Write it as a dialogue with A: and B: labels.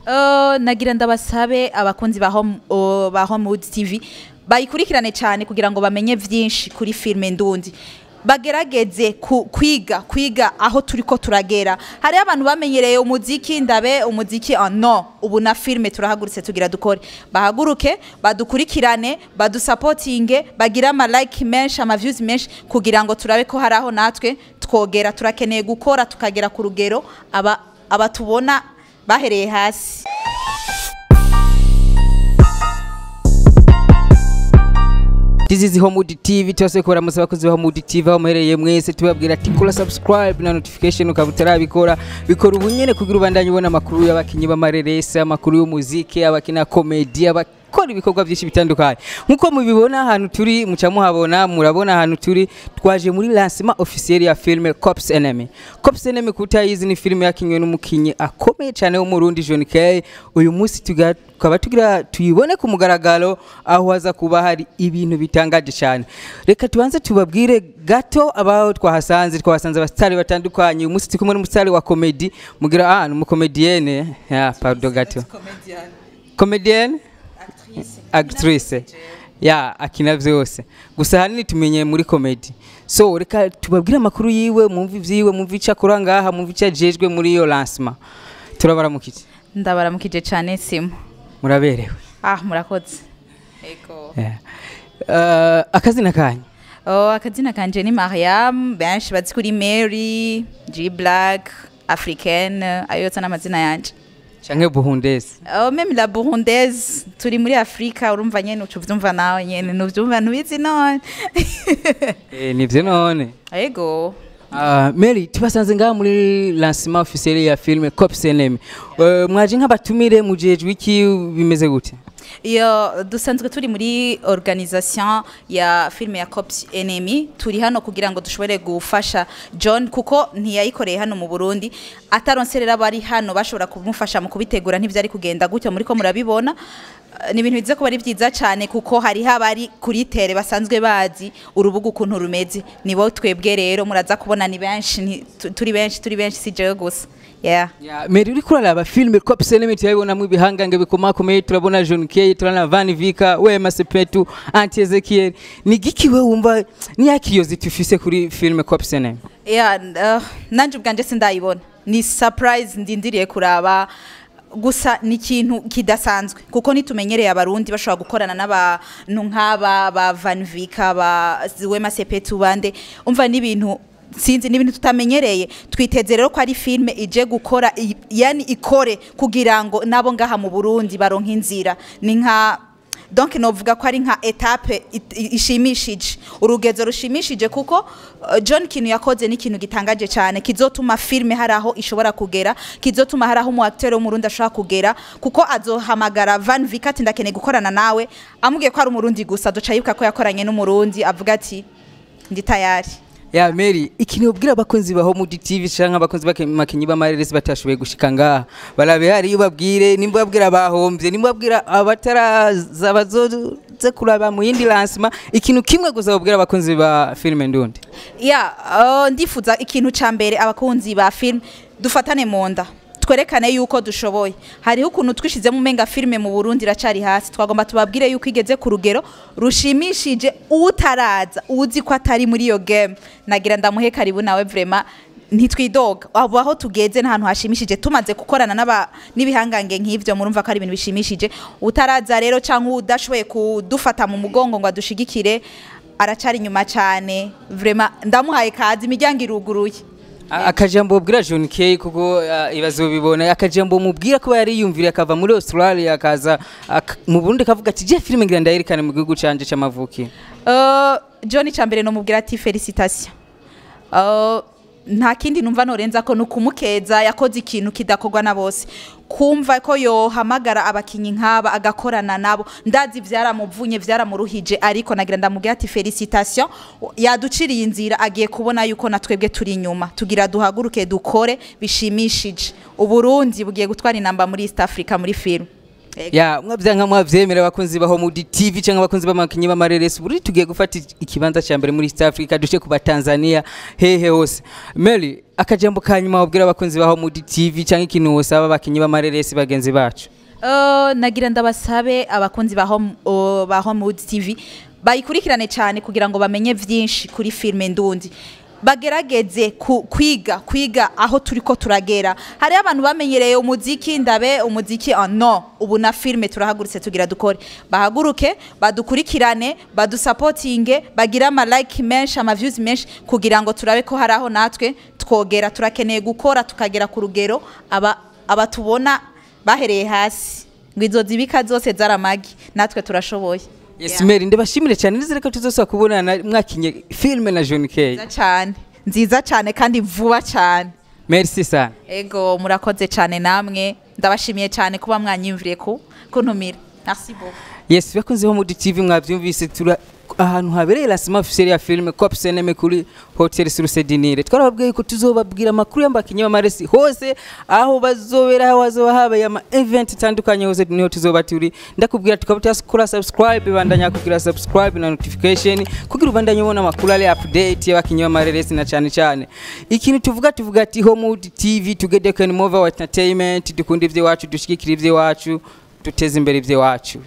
A: Nagira ndabasabe abakunzi ba Homewood TV bayikurikirane cyane kugira ngo bamenye vyinshi kuri filme ndundi, bagerageze kwiga aho turiko turagera. Hari abantu bamenyereye umuziki, ndabe umuziki, no ubu na filme turahagurutse tugira dukore. Bahaguruke badukurikirane, badusapotinge, bagira ama like menshi, ama views menshi, kugira ngo turabe ko hari aho natwe twogera. Turakeneye gukora tukagera ku rugero abatubona bahereye hasi.
B: This is Homewood TV. Twese kubara musaba abakozi ba Homewood TV aho muherereye mwese, tubabwira ati kora subscribe na notification ukaba utarabikora, bikora ubu nyene kugira ubandanye ubona amakuru y'abakinyi b'amareresi, amakuru y'umuziki, abakina comedy, abakora ibikorwa byinshi bitandukanye. Nkuko mubibona ahantu turi, muca muhabona, murabona ahantu turi, twaje muri lancement officiel ya film Cops Enemy. Cops Enemy kutayizi ni film yakinywe n'umukinyi akomeye cyane wo Murundi John Kay. Uyu munsi tukaba tugira tuyibone ku mugaragaro, aho haza kuba hari ibintu bitangaje cyane. Reka tubanze tubabwire gato abaho twahasanze. Twahasanze abastari batandukanye. Uyu munsi turi kumwe n'umustari wa comedy, mugira ni umukomedienne, ya pardon gato, comedienne, actrice, ya akina vyose, gusa hanini tumenye muri comedy. So reka tubabwire amakuru yiwe, mwumve ivyiwe, mwumve ico akora ngaha, mwumve ico ajejwe muri iyo lancement. Turabaramukije.
A: Ndabaramukije cyane Simo.
B: Muraberewe.
A: Murakoze. Ego.
B: Yeah. Akazina kanyu?
A: Akazina kanje ni Mariam, benshi bazi kuri Mary, G Black, Africaine, ayo yose n'amazina yanje.
B: Canke Burundaise?
A: Même la Burundaise, turi muri Afrika, urumva nyene ucuvyumva nawe nyene, nuvyumva ntubizi none.
B: Nivyo none.
A: Ego.
B: Mary, tubasanze ngaha muri lancement officiel ya film Cops Enemy. Mwaje nk'abatumire, mujejwe iki, bimeze gute?
A: Iyo dusanzwe turi muri organisation ya filme ya Cops Enemy, turi hano kugira ngo dushobore gufasha John, kuko ntiyayikoreye hano mu Burundi, ataronse rero abari hano bashobora kumufasha mu kubitegura, ntivyari kugenda gutyo muriko murabibona. Ni ibintu biza kuba ari vyiza cyane, kuko hari habari kuri tere basanzwe bazi urubuga ukuntu rumeze, nibo twebwe rero muraza kubona ni benshi, turi benshi, turi benshi, si jewe gusa. Yeah.
B: Mary, uriko uraraba filme Cops Enemy, turabibonamwo ibihangange bikomakomeye, turabona John Kay, turabona Van Vika, Wema Sepetu, Auntie Ezekiel. Ni giki we wumva ni yakiyozi tufise kuri filme Cops Enemy?
A: Yeah, nanje ubwanje sindayibona, ni surprise ndindiriye kuraba. Gusa ni ikintu kidasanzwe, kuko nitumenyereye abarundi bashobora gukorana n'abantu nk'aba ba Van Vika, ba Wema Sepetu, bande, umva n'ibintu sinzi, n'ibintu tutamenyereye. Twiteze rero ko ari filme ije gukora, yani ikore kugira ngo nabo ngaha mu Burundi baronke inzira. Ni nka donc novuga ko ari nka etape ishimishije, urugezo rushimishije, kuko John kintu yakoze ni ikintu gitangaje cyane, kizotuma filme hari aho ishobora kugera, kizotuma hari aho umu acteur wo mu Burundi ashobora kugera, kuko azohamagara Van Vika ati ndakeneye gukorana nawe, amubwiye ko ari umurundi gusa, azoca yibuka ko yakoranye n'umurundi, avuga ati ndi tayari.
B: Ya Mary, ikintu ubwira abakunzi ba Homewood TV canke abakunzi b'abakinyi b'amareresi batashoboye gushika ngaha, barabe hari iyo babwire, nimba babwira abahombye, nimba babwira abataraza bazoze kuraba mu yindi lancement, ikintu kimwe gusa babwira abakunzi ba filme ndundi.
A: Ya, ndifuza ikintu ca mbere abakunzi ba film dufatane mu nda, twerekane yuko dushoboye. Hariho ukuntu twishizemo umenga filme mu Burundi iracari hasi, twagomba tubabwire yuko igeze ku rugero rushimishije. Utaraza uzi ko atari muri iyo game, nagira ndamuhe karibu nawe, vraiment ntitwidoga, abo aho tugeze n'ahantu hashimishije, tumaze gukorana n'ibihangange nk'ivyo, murumva ko ari ibintu bishimishije. Utaraza rero canke udashoboye kudufata mu mugongo ngo adushigikire, aracari inyuma cyane, vraiment ndamuhaye kazi, imiryango iruguruye.
B: Akajambo ubwira John Kay, kuko ibibazo bibona, akajambo mubwira ko yari yumvira akava muri Australia akaza mu Burundi akavuga ati je filme ngira ndayerekane mu gihugu canje c'amavuki.
A: John, icambere no mubwira ati félicitations. Nta kindi numva norenza ko nukumukeza, yakoze ikintu kidakorwa na bose, kumva ko yohamagara abakinyi nk'aba agakorana nabo, ndazi vyaramuvunye vyaramuruhije, ariko nagira ndamubwira ati félicitations, yaduciriye inzira, agiye kubona yuko natwebwe turi inyuma, tugira duhaguruke dukore bishimishije. Uburundi bugiye gutwara inamba muri East Africa muri film. Ego.
B: Ya, mwavyanka mwavyemera, abakunzi ba Homewood TV cyangwa abakunzi b'amakinyi b'amareresi, buri tugiye gufata ikibanza cya mbere muri East Africa, dushe kuba Tanzania, hehe hose. Mary, akajambo ka nyuma wabwira abakunzi ba Homewood TV cyangwa ikintu wosaba abakinyi b'amareresi bagenzi bacu?
A: Nagira ndabasabe abakunzi ba Homewood TV bayikurikirane cyane kugira ngo bamenye vyinshi kuri filme ndundi, bagerageze kwiga aho turiko turagera. Hariho abantu bamenyereye umuziki, ndabe umuziki, ah, no, ubu na filme turahagurutse tugira dukore. Bahaguruke badukurikirane, badusapotinge, bagire ama like menshi, ama views menshi, kugira ngo turabe ko hari aho natwe twogera. Turakeneye gukora tukagera ku rugero aba abatubona bahereye hasi, ngo izo zibika zose zaramagi, natwe turashoboye.
B: Yes.
A: Yeah.
B: Mary, ndabashimire cyane, nizere ko tuzosubira kubonana mwakinye filme na John K.
A: Nziza cyane, nziza cyane, kandi vuba cyane.
B: Merci sana.
A: Ego, murakoze cyane namwe, ndabashimiye cyane kuba mwanyimviriye ku kuntumira. Merci beaucoup.
B: Yes, bakunze Homewood TV, mwavyumvise, tura ahantu habereye lancement officiel ya film Cop CNM kuri Hotel Source du Nil. Twarababwiye ko tuzobabwira amakuru y'abakinyi b'amaresi hose aho bazobera, aho hazoba habaye ama event itandukanye, hose niho tuzoba turi. Ndakubwira tukaba turakora subscribe, bandanya kugira subscribe na notification kugira ubandanye ubona amakuru ari update y'abakinyi b'amaresi, na cyane cyane ikintu tuvuga ati Homewood TV, together can move our entertainment. Dukunda ivy'iwacu, dushigikira ivy'iwacu, duteze imbere ivy'iwacu.